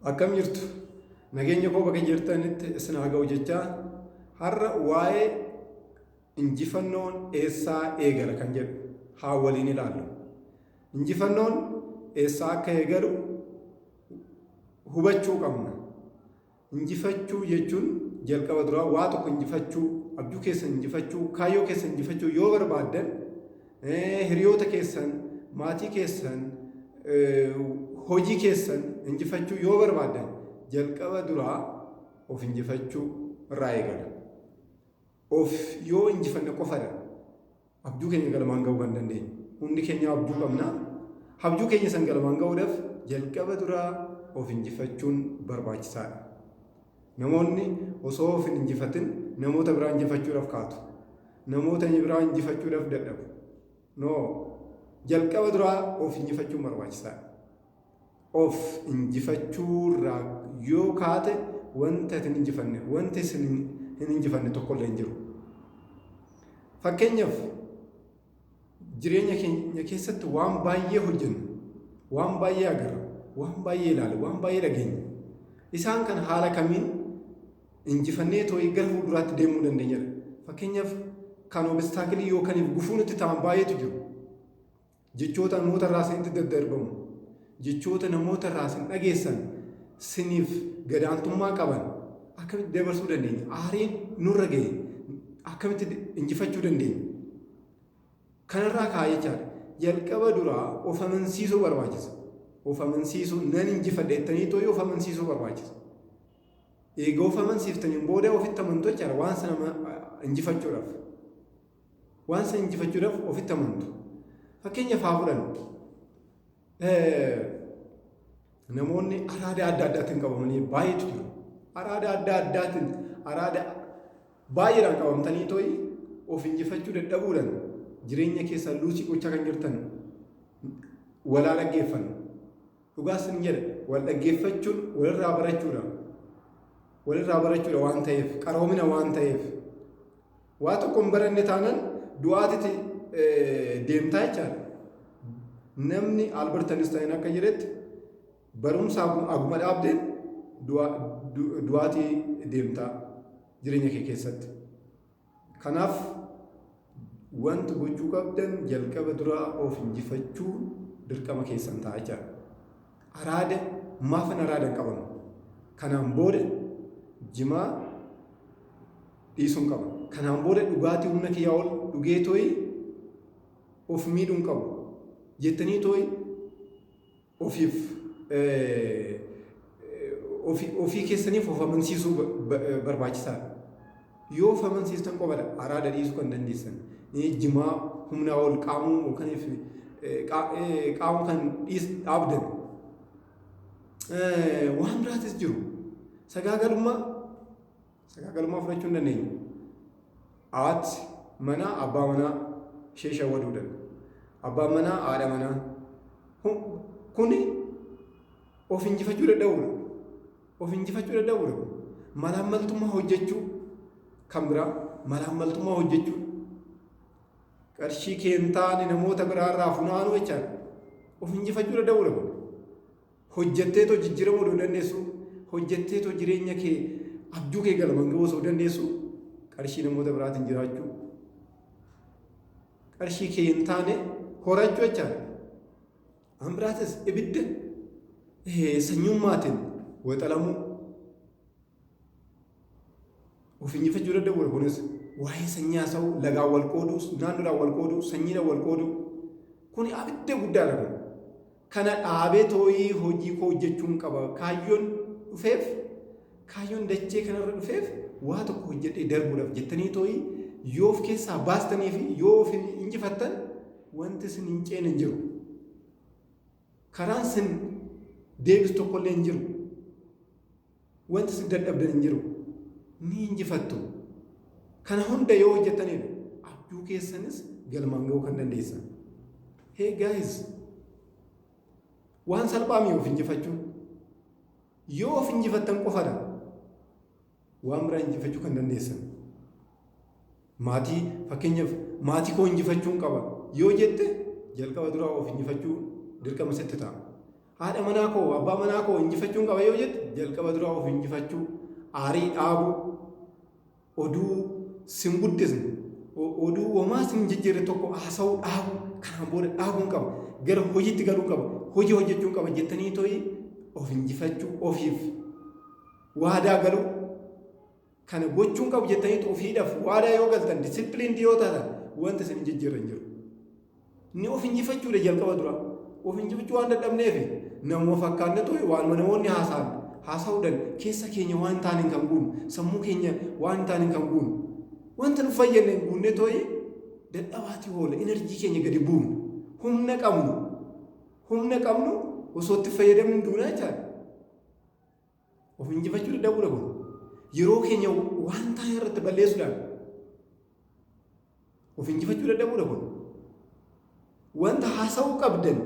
Akkam jirtu? Nageenya koo bakka jirtanitti isin haa ga'u jechaa har'a waa'ee injifannoon eessaa eegala kan jedhu haa waliin ilaallu. Injifannoon eessaa akka eegalu hubachuu qabna. Injifachuu jechuun jalqaba duraa waa tokko injifachuu, abjuu keessan injifachuu, kaayyoo keessan injifachuu yoo barbaaddan hiriyoota keessan, maatii keessan, hojii keessan injifachuu yoo barbaaddan jalqaba duraa of injifachuu irraa eegala. Of yoo injifanne qofadha abjuu keenya galmaan ga'uu kan dandeenyu. Hundi keenya abjuu qabna. Abjuu keenya san galmaan ga'uudhaaf jalqaba duraa of injifachuun barbaachisaadha. Namoonni osoo of hin injifatin namoota biraa injifachuudhaaf kaatu. Namoota biraa injifachuudhaaf dadhabu. No. Jalqaba duraa of injifachuun barbaachisaadha. Of injifachuurraa yoo kaate wanta ati hin injifanne, wanti isin hin injifanne tokkollee hin jiru. Fakkeenyaaf jireenya keenya keessatti waan baay'ee hojjenna, waan baay'ee agarra, waan baay'ee ilaalla, waan baay'ee dhageenya. Isaan kan haala kamiin injifannee too'ii gara fuulduraatti deemuu dandeenyadha. Fakkeenyaaf kan obistaakilii yookaan gufuu nutti ta'an baay'eetu jiru. Jechoota namoota irraa isinitti daddarbamu, jechoota namoota irraa isin dhageessan siniif gadaantummaa qaban akkamitti dabarsuu dandeenya? Aariin nurra gahe akkamitti injifachuu dandeenya? Kanarraa ka'a jechaadha. Jalqaba duraa of amansiisuu barbaachisa. Of amansiisuu nan injifadha jettanii too'ii of amansiisuu barbaachisa. Eega of amansiiftaniin booda ofitti amantu jechaadha waan sana injifachuudhaaf. Waan sana injifachuudhaaf ofitti amantu. Fakkeenyaaf haa fudhannu. Namoonni araada adda addaatiin qabamanii baay'eetu jiru. Araada adda addaatiin araada baay'eedhaan qabamtanii too'i of injifachuu dadhabuudhaan jireenya keessan luusii gochaa kan jirtan walaa dhaggeeffannu. Dhugaa sin jedha wal dhaggeeffachuun walirraa barachuudha. Walirraa barachuudha waan ta'eef qaroomina waan ta'eef. Waa tokko hin baranne taanan du'aatiti deemtaa jechaadha. Namni Albert Einstein akka jedhetti barumsa aguma dhaabdeen du'aatii deemtaa jireenya kee keessatti. Kanaaf wanti gochuu qabdan jalqaba duraa of injifachuu dirqama keessan ta'a jechaadha. Araada maafan araada hin qabamu. Kanaan booda jimaa dhiisuun qaba. Kanaan booda dhugaatii humna kiyyaa ol dhugee tooyi of miidhuun qabu. Jettanii tooyi ofiif ofii keessaniif of amansiisuu barbaachisaadha. Yoo of amansiistan qofadha araada dhiisuu kan dandeessan. Jimaa humnaa ol qaamuu yookaan qaamuu kan dhaabdan. Waan biraatis jiru. Sagaagalummaa Sagaagalummaa fudhachuu hin dandeenyu. Haati manaa abbaa manaa ishee shawwaduu danda'a. Abbaan manaa haadha manaa. Kuni of injifachuu dadhabuudha. Of injifachuu dadhabuudha. Malaammaltummaa hojjechuu kan biraa malaammaltummaa hojjechuu. Qarshii kee hin taane namoota biraarraa funaanuu jechaadha. Of injifachuu dadhabuudha kun. Hojjetteetoo jijjiiramuu odoo dandeessuu, hojjetteetoo jireenya kee abjuu kee galmaan ga'uu osoo dandeessuu qarshii namoota biraatiin jiraachuu qarshii kee hin taane horachuu jechaadha. An biraatis ibidda sanyummaatiin waxalamuu Of injifachuu dadhabuudha kunis waa'ee sanyii haasa'uu, lagaan wal qooduu, naannoodhaan wal qooduu, sanyiidhaan wal qooduu. Kuni abidda guddaadha kun. Kana dhaabee tooyii hojii koo hojjechuun qaba. Kaayyoon dhufeef, kaayyoon dachee kanarra dhufeef waa tokko hojjedhee darbuudhaaf jettanii tooyii yoo of keessaa baastanii fi yoo of injifattan wanti isin hin ceene hin jiru. Karaan isin deebisu tokkollee hin jiru. Wanti isin dadhabdan hin jiru. Ni injifattu. Kana hunda yoo hojjettaniidha abjuu keessanis galmaan ga'uu kan dandeessan. Hey guys, waan salphaa miti of injifachuun. Yoo of injifattan qofadha waan biraa injifachuu kan dandeessan. Maatii fakkeenyaaf maatii koo injifachuun qaba yoo jette jalqaba duraa of injifachuu dirqama sitti ta'a. Haadha manaa koo, abbaa manaa koo injifachuun qaba yoo jette, jalqaba duraa of injifachuu, aarii dhaabuu, oduu sin guddisne, oduu homaa sin jijjiirre tokko haasa'uu dhaabuu, kanaan booda dhaabuun qaba, gara hojiitti galuu qaba, hojii hojjechuun qaba jettanii to'i of injifachuu, ofiif waadaa galuu, kana gochuun qabu jettaniitu ofiidhaaf waadaa yoo galtan, disciplined yoo taatan, wanta isin jijjiirre hin jiru. Inni of injifachuudha jalqaba dura. Of injifachuu waan dadhabneef namuma fakkaanne ture, waanuma namoonni haasa'an haasa'uudhaan keessa keenya waan hin taaneen kan guunu, sammuu keenya waan hin taaneen kan guunu, wanta nu fayyadne hin guunne to'i dadhabaatii oola, energy keenya gadi buufna. Humna qabnu osoo itti fayyadamnu duunaa jechaadha. Of injifachuu dadhabuudha kun. Yeroo keenya waan taane irratti balleessuudhaan of injifachuu dadhabuudha kun. Wanta haasa'uu qabdan,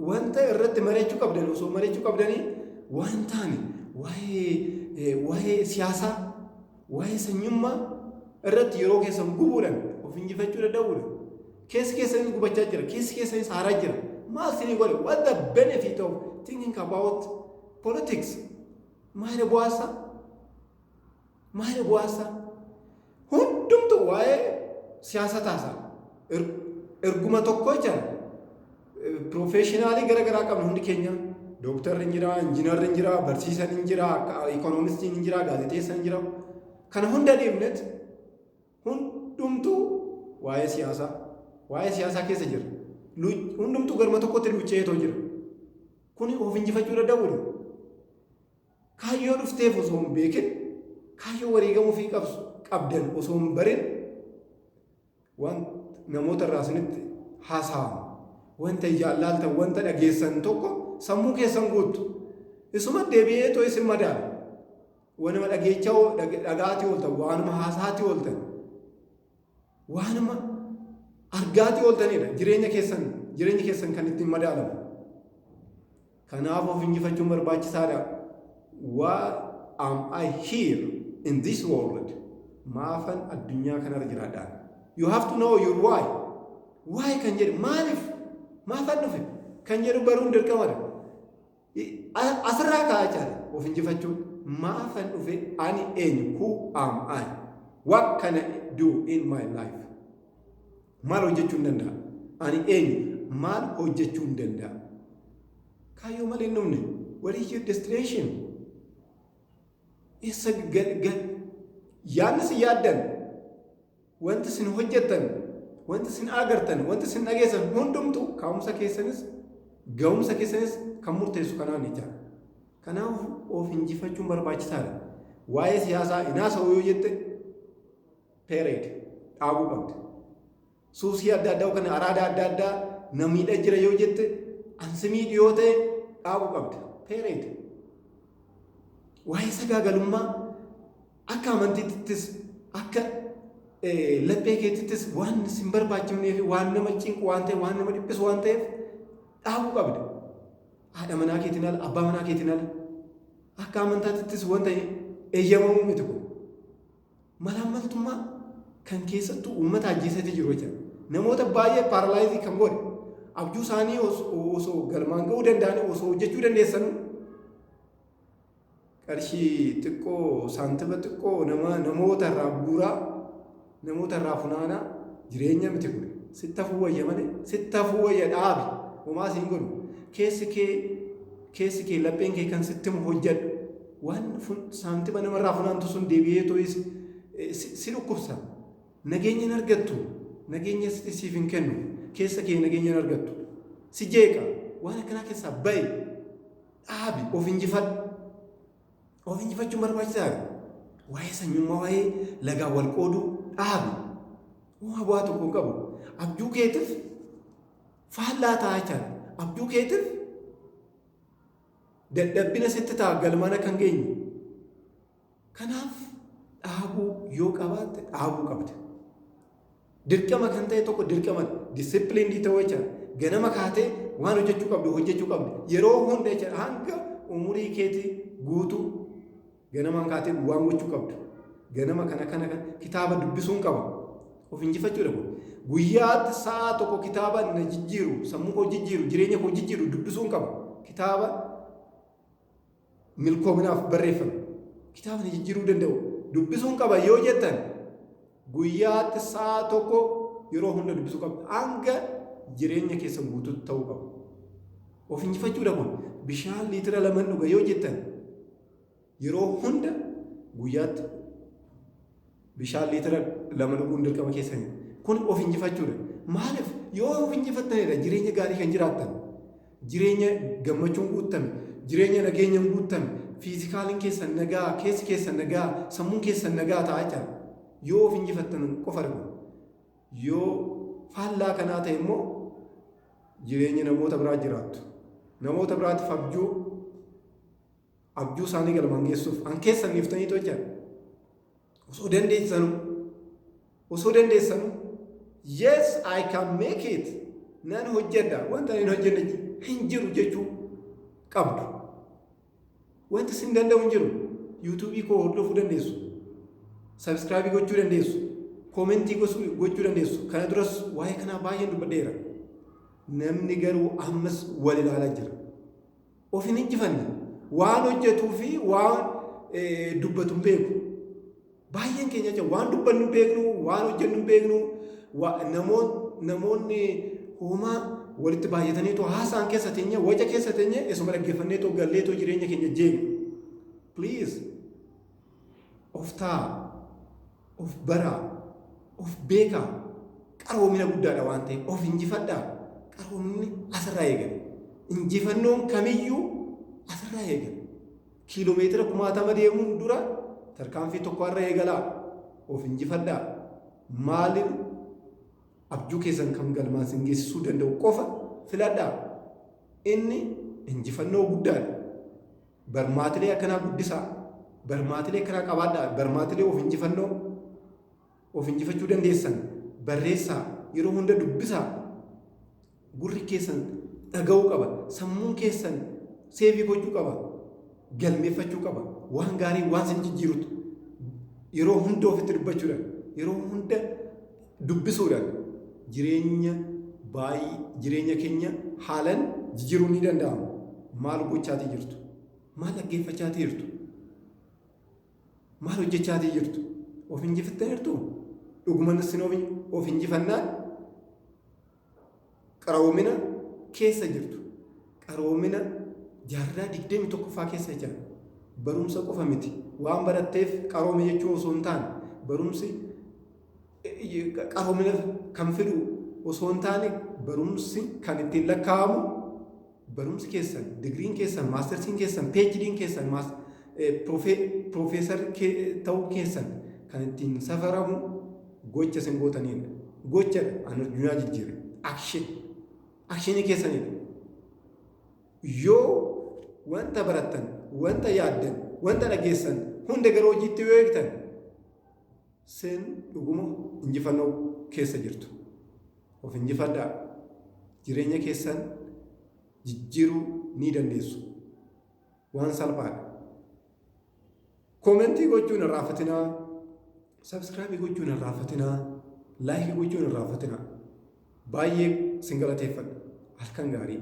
wanta irratti mari'achuu qabdan osoo mari'achuu qabdanii, waan taane waa'ee siyaasaa, waa'ee sanyummaa irratti yeroo keessan gubuudhaan of injifachuu dadhabuudha. Keessi keessanis gubachaa jira, keessi keessanis haaraa jira. Maal isinii godhe? What the benefit of thinking about politics? Maali bu'aasa? Maali bu'aasa? Hundumtu waa'ee siyaasa taasa. Erguma tokko jecha professional gara garaa qabna hundi keenya. Dooktarri hin jira, injiinarri hin jira, barsiisaan hin jira, ikoonomistiin hin jira, gaazexeessaan hin jira. Kana hunda deemnet hundumtuu waa'ee siyaasaa keessa jira. Hundumtuu garma tokkotti luucceetoo jira. Kuni of injifachuu dadhabuudha. Kaayyoo dhufteef osoo hin beekin, kaayyoo wareegamuu fi qabdan osoo hin barin, waan namoota irraa isinitti haasa'amu, wanta ijaan laaltan, wanta dhageessan tokko sammuu keessan guuttu. Isuma deebi'ee too isin madaala. Waanuma dhageechaa dhagaatii ooltan, waanuma haasaatii ooltan, waanuma argaatii ooltanidha jireenya keessan kan ittiin madaalamu. Kanaaf of injifachuun barbaachisaadha. Why am I here in this world? Maafan addunyaa kanarra jiraadhaan? You have to know your why. Why kan jedhu, maaliif maafan dhufe kan jedhu baruun dirqamadha. Asirraa ka'aa jechaadha of injifachuun. Maafan dhufe? Ani eenyu? Who am I? What can I do in my life? Maal hojjechuu hin danda'a? Ani eenyu? Maal hojjechuu hin danda'a? Kaayyoo malee hin dhumne. What is your destination? Eessa yaadni isin yaaddan, wanti isin hojjettan, wanti isin agartan, wanti isin dhageessan hundumtu ka'umsa keessanis ga'umsa keessanis kan murteessu kanaan jechaadha. Kanaaf of injifachuun barbaachisaadha. Waa'ee siyaasaa inaasa'u yoo jette, period, dhaabuu qabda. Suusii adda addaa yookaan araada adda addaa na miidha jira yoo jette, ansi miidhu yoo ta'e dhaabuu qabda. Period. Waa'ee sagaagalummaa akka amantiittis, akka laphee keetittis waan sin barbaachifnee fi waan nama cinqu waan ta'eef, waan nama dhiphisu waan ta'eef dhaabuu qabda. Haadha manaa keetiin ala, abbaa manaa keetiin ala. Akka amantaatittis wanta eeyyamamuu miti kun. Malaammaltummaa kan keessattuu uummata ajjeesatti jiru jechuudha. Namoota baay'ee paralyze kan godhe, abjuu isaanii osoo galmaan ga'uu danda'anii, osoo hojjechuu dandeessanuu, qarshii xiqqoo, saantima xiqqoo nama namoota irraa guuraa, namoota irraa funaanaa jireenya miti kun. Sitti hafuu wayya malee, sitti hafuu wayya. Dhaabi, homaa siin godhu. Keessi kee, lapheen kee kan sitti himu hojjedhu. Waan saantima namarraa funaantu sun deebi'ee too'is si dhukkubsa. Nageenya hin argattu. Nageenya siif hin kennu. Keessa kee nageenya hin argattu. Si jeeqa. Waan akkanaa keessaa ba'i. Dhaabi, of injifadhu. Of injifachuun barbaachisaadha. Waa'ee sanyummaa, waa'ee lagaa wal qooduu dhaabi. Waa bu'aa tokko hin qabu. Abjuu keetiif faallaa ta'a jechaadha. Abjuu keetiif dadhabbina sitti ta'a, galmaan akka hin geenye. Kanaaf dhaabuu yoo qabaatte dhaabuu qabda. Dirqama kan ta'e tokko dirqama discipline ta'uu jechaadha. Ganama kaatee waan hojjechuu qabdu hojjechuu qabda. Yeroo hunda jechaadha, hanga umurii keetii guutuu ganamaan kaatee waan gochuu qabdu. Ganama kana kana kana kitaaba dubbisuun qaba. Of injifachuudha kun. Guyyaatti sa'a tokko kitaaba na jijjiiru, sammuu koo jijjiiru, jireenya koo jijjiiru dubbisuun qaba. Kitaaba milkoominaaf barreeffame. Kitaaba na jijjiiruu danda'u dubbisuun qaba yoo jettan, guyyaatti sa'a tokko yeroo hunda dubbisuu qabdu. Hanga jireenya keessan guutuutti ta'uu qaba. Of injifachuudha kun. Bishaan liitira 2 dhuga yoo jettan, yeroo hunda guyyaatti bishaan liitira 2 dhuguun dirqama keessanii. Kun of injifachuudha. Maaliif? Yoo of injifattanidha jireenya gaarii kan jiraattan. Jireenya gammachuun guuttame, jireenya nageenyaan guuttame, physicaliin keessan nagaa, keessi keessan nagaa, sammuun keessan nagaa ta'a jechaadha. Yoo of injifattan qofa kun. Yoo faallaa kanaa ta'e immoo jireenya namoota biraa jiraattu. Namoota biraatiif abjuu isaanii galmaan geessuuf an keessan dhiiftanii tolchan. Osoo dandeessanu, osoo dandeessanu, "Yes, I can make it, nan hojjedha, wanta hin hojjenne hin jiru" jechuu qabdu. Wanti isin danda'u hin jiru. YouTubeii koo hordofuu dandeessu. Subscribe gochuu dandeessu. Comment gochuu dandeessu. Kana duras waa'ee kanaa baay'een dubbadheera. Namni garuu ammas wal ilaalaa jira. Of hin injifanne. Waan hojjetuu fi waan dubbatu hin beeku. Baay'een keenya jecha waan dubbannu hin beeknu, waan hojjennu hin beeknu, namoonni homaa walitti baay'ataniitu haasaan keessa teenye, waca keessa teenye, isuma dhaggeeffanneetoo galleetoo jireenya keenya jeeqnu. Please, of ta'a, of baraa, of beekaa, qaroomina guddaadha waan ta'eef of injifadhaa. Qaroominni asirraa eegala. Injifannoon kamiyyuu asirraa eegala. Kiiloomeetira 10,000 deemuun dura tarkaanfii tokko irra eegalaa. Of injifadhaa. Maaliin abjuu keessan kan galmaan isin geessisuu danda'u qofa filadhaa. Inni injifannoo guddaadha. Barmaatilee akkanaa guddisaa. Barmaatilee akkanaa qabaadhaa. Barmaatilee of injifannoo of injifachuu dandeessan barreessaa. Yeroo hunda dubbisaa. Gurri keessan dhaga'uu qaba. Sammuun keessan save gochuu qaba. Galmeeffachuu qaba. Waan gaarii, waan isin jijjiirutu yeroo hunda ofitti dubbachuudhaan, yeroo hunda dubbisuudhaan jireenya baay'ee, jireenya keenya haalan jijjiiruun ni danda'ama. Maal gochaatii jirtu? Maal dhaggeeffachaatii jirtu? Maal hojjechaatii jirtu? Of injifattaniirtu? Dhuguman isin of injifannaan qaroomina keessa jirtu. Qaroomina jaarraa 21ffaa keessa jira. Barumsa qofa miti. Waan baratteef qaroome jechuu osoo hin taane, barumsi qaroomina kan fidu osoo hin taane, barumsi kan ittiin lakkaa'amu, barumsi keessan, digiriin keessan, mastersiin keessan, PhD'n keessan, piroofeesar ta'uu keessan kan ittiin safaramu gocha isin gootanidha. Gocha an addunyaa jijjiire. Action. Actionii keessanidha. Yoo wanta barattan, wanta yaaddan, wanta dhageessan hunda gara hojiitti yoo eegtan, sin dhuguma injifannoo keessa jirtu. Of injifadhaa. Jireenya keessan jijjiiruu ni dandeessu. Waan salphaadha. Comment gochuun hin irraanfatinaa. Subscribe gochuun hin irraanfatinaa. Like gochuun hin irraanfatinaa. Baay'ee sin galateeffadha. Halkan gaarii.